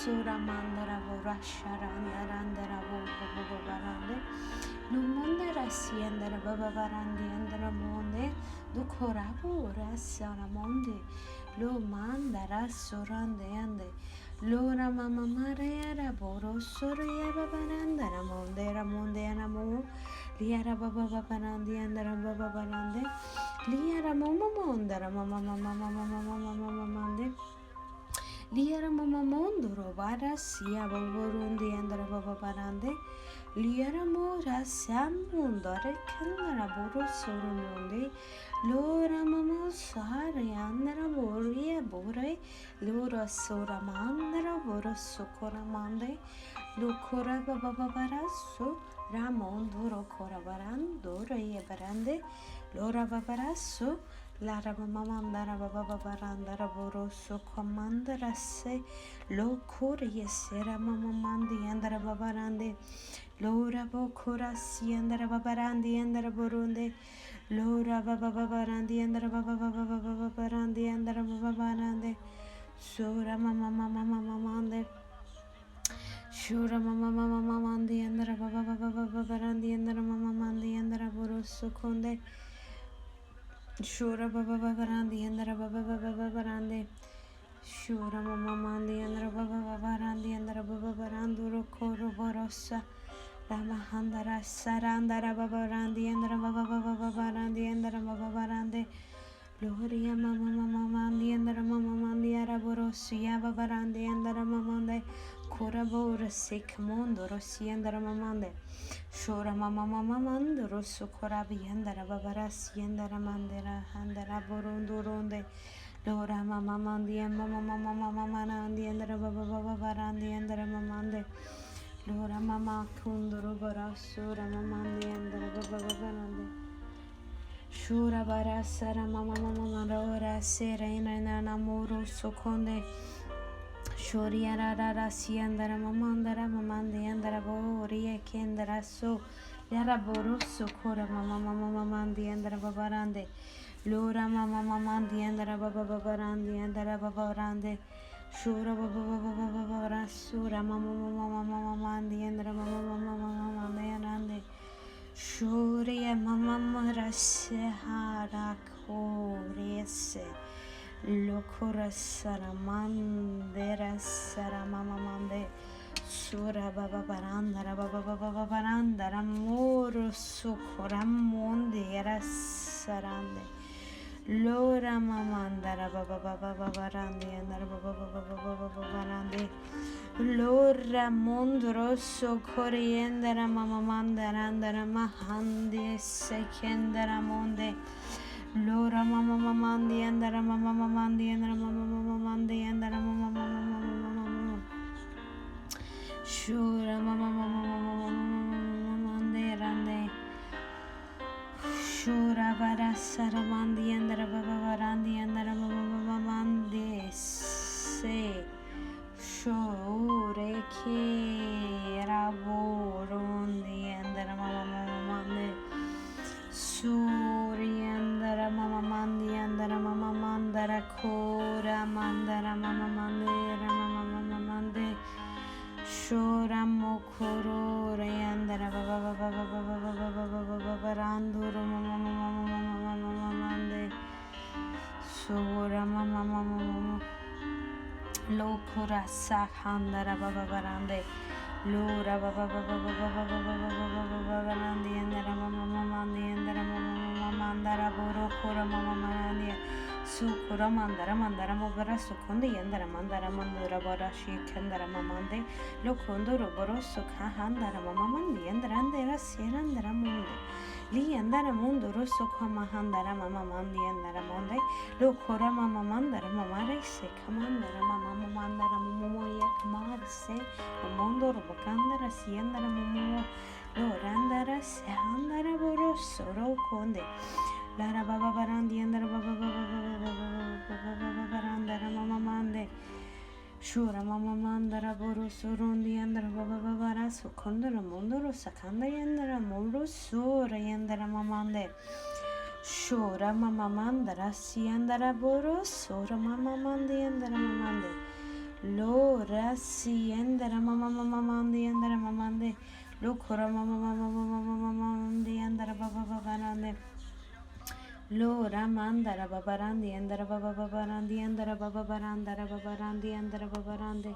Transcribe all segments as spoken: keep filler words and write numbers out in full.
Sura mandara vora şarandara andara vora vora varande. Lo mandara siandara baba varandi andara monde. Dukora vora sara monde. Lo mandara sorande ande. Lora mama mara yara boro soro yaba barandara monde ra monde ra mo. Liara baba baba randi andara baba barande. Liara mama mondara mama mama mama mama mama mama mande. Liara mama mondoro bara sia boborundi andara baba barande. Liara mora samundare kandara boro soromundi. Lora mama sari andara boria bore. Lora sora mandara boro sokora mande. Lukora baba babarasu. Ramon doro kora barando re ye barande. Lora babarasu. Lara mama mandara baba babarandara boroso komandara se lo kor yesera mama mandi andara babarande. Lora bo kora si andara babarandi andara boronde. Lora baba babarandi andara baba baba baba babarandi andara baba barande. Sora mama mama mama mande. Shura mama mama mama ndiandra baba baba baba barandiandra mama mandiandra boroso konde. Shura baba baba randiandra baba baba baba rande. Shura mama mandiandra baba baba randiandra baba baranduro koro borosa. Lama handara sarandara baba randiandra baba baba baba randiandra baba barande. Gloria mama mama mandiandra mama mandiara borosia babarandiandra mamande. Kora bora sik mondo rosiandra mamande. Shora mama mama mando rosso kora biandra babarasiandra mandera handra borondoronde. Lora mama mandia mama mama mama manandiandra baba baba barandiandra mamande. Lora mama kundro bara sora mamandiandra baba babarande. Shura bara sara mama mama mara ora sera ina ina na moro sokonde. Shori ara ra ra siandara mamandara mamandiandara bori kendara so. Yara boro sokora mama mama mamandiandara babarande. Lora mama mamandiandara baba babarandiandara babarande. Shura baba baba baba bara sura mama mama mama mamandiandara mama mama mama mamandiandara. Shuriya mama mara sehara korese. Lokora saramandera saramama mande. Sura baba barandara baba baba baba barandara moro sukora mondera sarande. Lora mamandara baba baba baba randi andara baba baba baba baba randi. Lora mondro sokori andara mama mandara andara mahandi sekendara monde. Lora mama mamandi andara mama mamandi andara mama mama mandi andara mama mama mama mama. Shura mama mama mama mama mama mama mande rande. Shura vara saramandi andara baba varandi andara mama mama mande se. Shure ke raborundi andara mama mama mande. Suri andara mama mandi andara mama mandara kora mandara mama mandera mama mama mande. Shura mokoro re andara baba baba baba baba baba baba baba randuru mama mama mama mama mama mande. Sora mama mama mama. Lokora sakhandara baba barande. Lora baba baba baba baba baba baba baba barandi andara mama mama andi andara mama mama mandara boro kora mama marandi. Sukora mandara mandara mobara sukundi andara mandara mandara bara shikandara mamande. Lokondo roboro sukha handara mama mandi andara andara serandara monde. Li andara mondo rosso kama handara mama mandi andara monde. Lo kora mama mandara mama rese kamandara mama mama andara momo ya kamarse. Mondo robakandara siandara momo. Lo randara sehandara boro soro konde. Lara baba barandi andara baba baba baba baba baba baba barandara mama mande. Shura mama mandara boro sorondi andara baba baba ra sokondara mondoro sakanda yandara moro sora yandara mamande. Shura mama mandara siandara boro sora mama mandi andara mamande. Lo ra si endere ma ma ma ma mande endere ma mande. Lo kora ma ma ma ma ma ma ma ma mande endere ba ba ba barande. Lo ra mandara ba barandi endere ba ba ba barandi endere ba ba barandara ba barandi endere ba barande.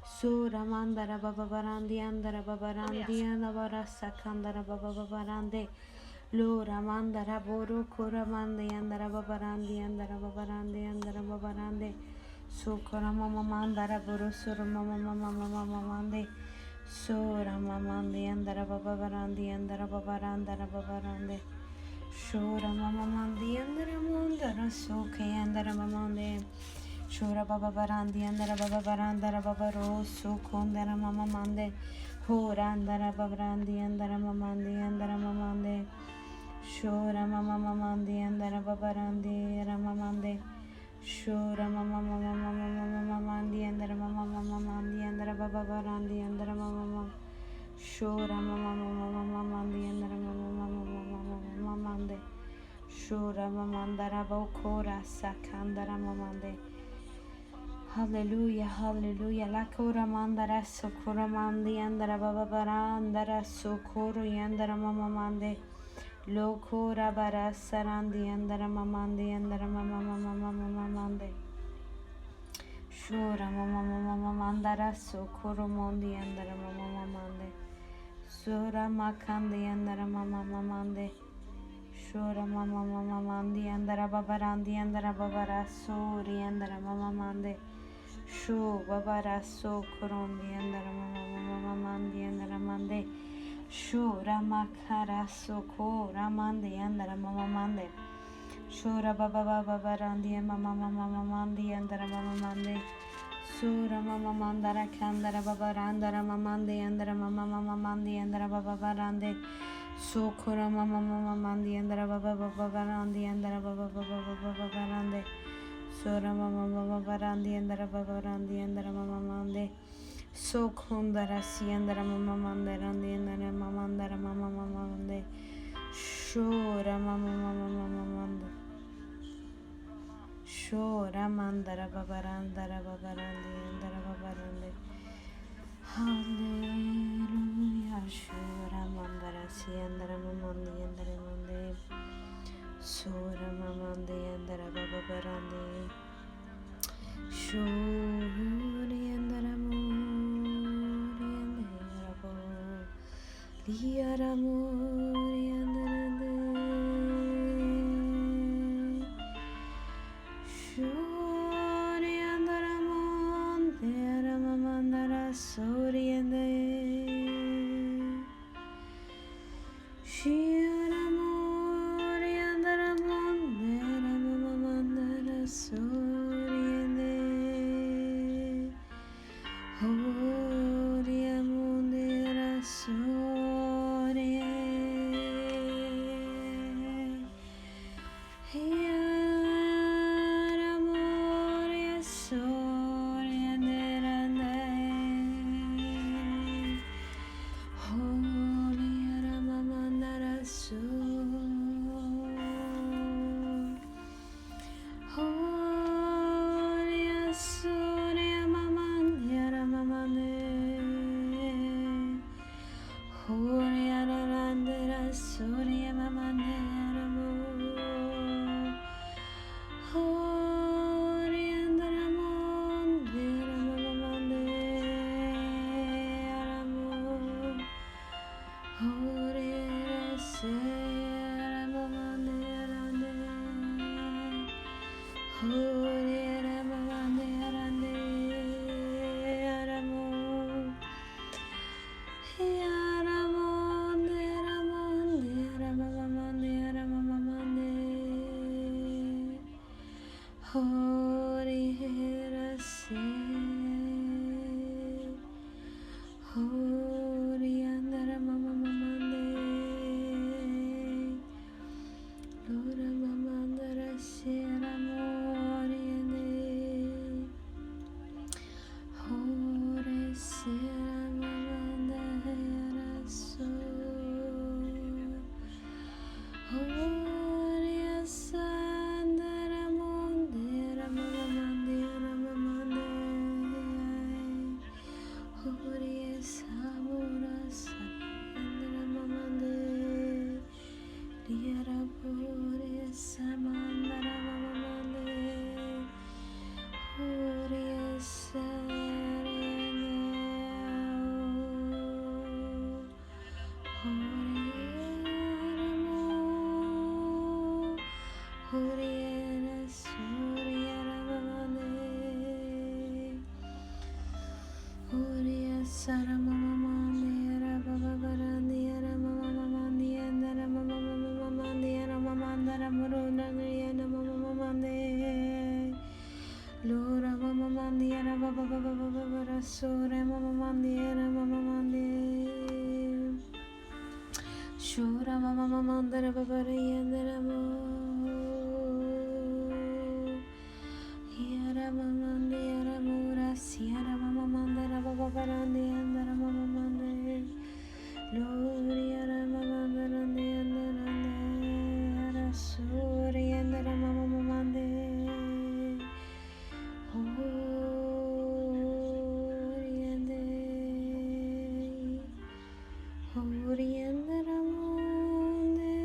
So ra mandara ba ba barandi endere ba barandi endere ba ra sakandara ba ba ba barande. Lo ra mandara boro kora mande endere ba barandi endere ba barandi endere ba barande. So kora ma ma mandara boro so ra ma ma ma ma ma ma ma mande. So ra ma mande endere ba ba barandi endere ba barandara ba barande. So ra ma ma mande endere mandara so ke endere ma mande. So ra ba ba barandi endere ba ba barandara ba ba ro so kondara ma ma mande. Ho ra endere ba barandi endere ma mande endere ma mande. So ra ma ma ma mande endere ba barandi ra ma mande. So ra ma ma ma ma ma ma ma ma ma mandi endere ma ma ma ma mandi endere ba ba barandi endere ma ma ma. So ra ma ma ma ma ma ma mandi endere ma ma ma ma ma ma ma ma ma mande. So ra ma mandara ba kora sakandara ma mande. Haleluya, haleluya. La kora mandara so kora mandi endere ba ba barandara so koro endere ma ma mande. Lo kora bara sarandi endere ma mande endere ma ma ma ma ma ma ma mande. Shora ma ma ma ma ma mandara so koro mondi endere ma ma ma mande. Sora makandi endere ma ma ma mande. Shora ma ma ma ma mandi endere ba barandi endere ba bara sori endere ma ma mande. Sho ba bara so korondi endere ma ma ma ma ma mandi endere mande. Shora makara so kora mandi endere ma ma mande. Shora ba ba ba ba barandi ma ma ma ma ma mandi endere ma ma mande. Sora ma ma mandara kandara ba barandara ma mandi endere ma ma ma ma mandi endere ba ba barande. Sokora ma ma ma ma mandi endere ba ba ba ba barandi endere ba ba ba ba ba ba ba barande. Sora ma ma ma ma barandi endere ba barandi endere ma ma mande. Sokondara si endere ma ma mande randi endere ma mandara ma ma ma mande. Shora ma ma ma ma ma ma mande. Shora mandara ba barandara ba barandi endere ba barande. Haleluya. Shora mandara si endere ma mandi endere mande. Sora ma mandi endere ba ba barandi. Shori endere mori endere bo. Liara mori endere de. Shori endere mande ara ma mandara sori ende. Shiara mori endere mande ara ma ma mandara sori ende. Horia mundera soria. Hiara moria soria nerande. Horia ramamandara so. Horia soria mamandia ramamande. Horia rarandera soria mamande ramo. Horia andara monde ramamande ramo. Hore se ramamande rande. Hore ramamande rande. Ramo. Ya ramande, ramande, ramamamande, ramamamande. Hori hera se. Hori andara mama mamande. Lora mamandara sera mori ande. Hore sera mamandara so. Horia sandara mondera mama mandera Sura mama mandi, yara mama mandi. Shura mama mama mandara babara yandara mo. Yara mama mandi, yara mura, siyara mama mandara baba barandi, yandara mama mandi. Lori yara mama mandara, yandara, yara suri, yandara mama mandi. Horiende, horiende ramonde,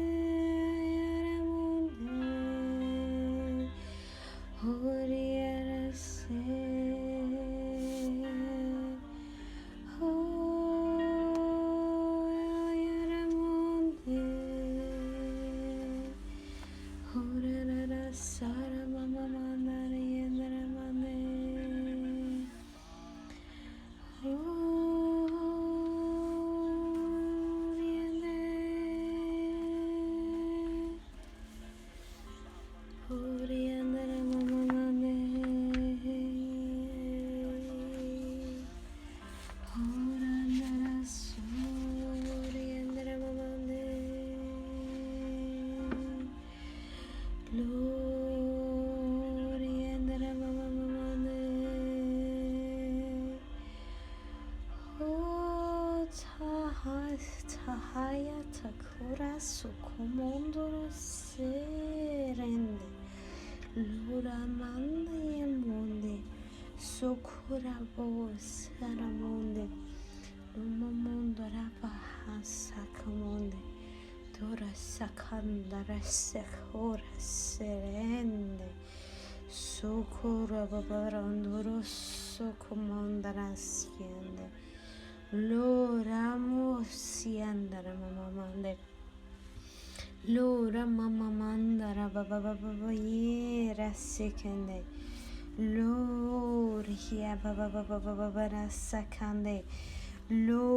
ramonde, horiere se, horiere ramonde. Hurarara sara mama mandara yendara mande. Huriende. Huriendara mama mande. Hurandara suriendara mama mande. Loriendara mama mama mande. O taha-, tahaya takura sukumondoro serende. Lora mande yemonde. Sokora bo saramonde. Loma mondora baha sakamonde. Dora sakandara sekora serende. Sokora babarandoro sokomandara siende. Lora mo siendara mama mande. Lora mama mandara baba baba yera sekende. Lor hiya baba baba baba bara sakande. Lor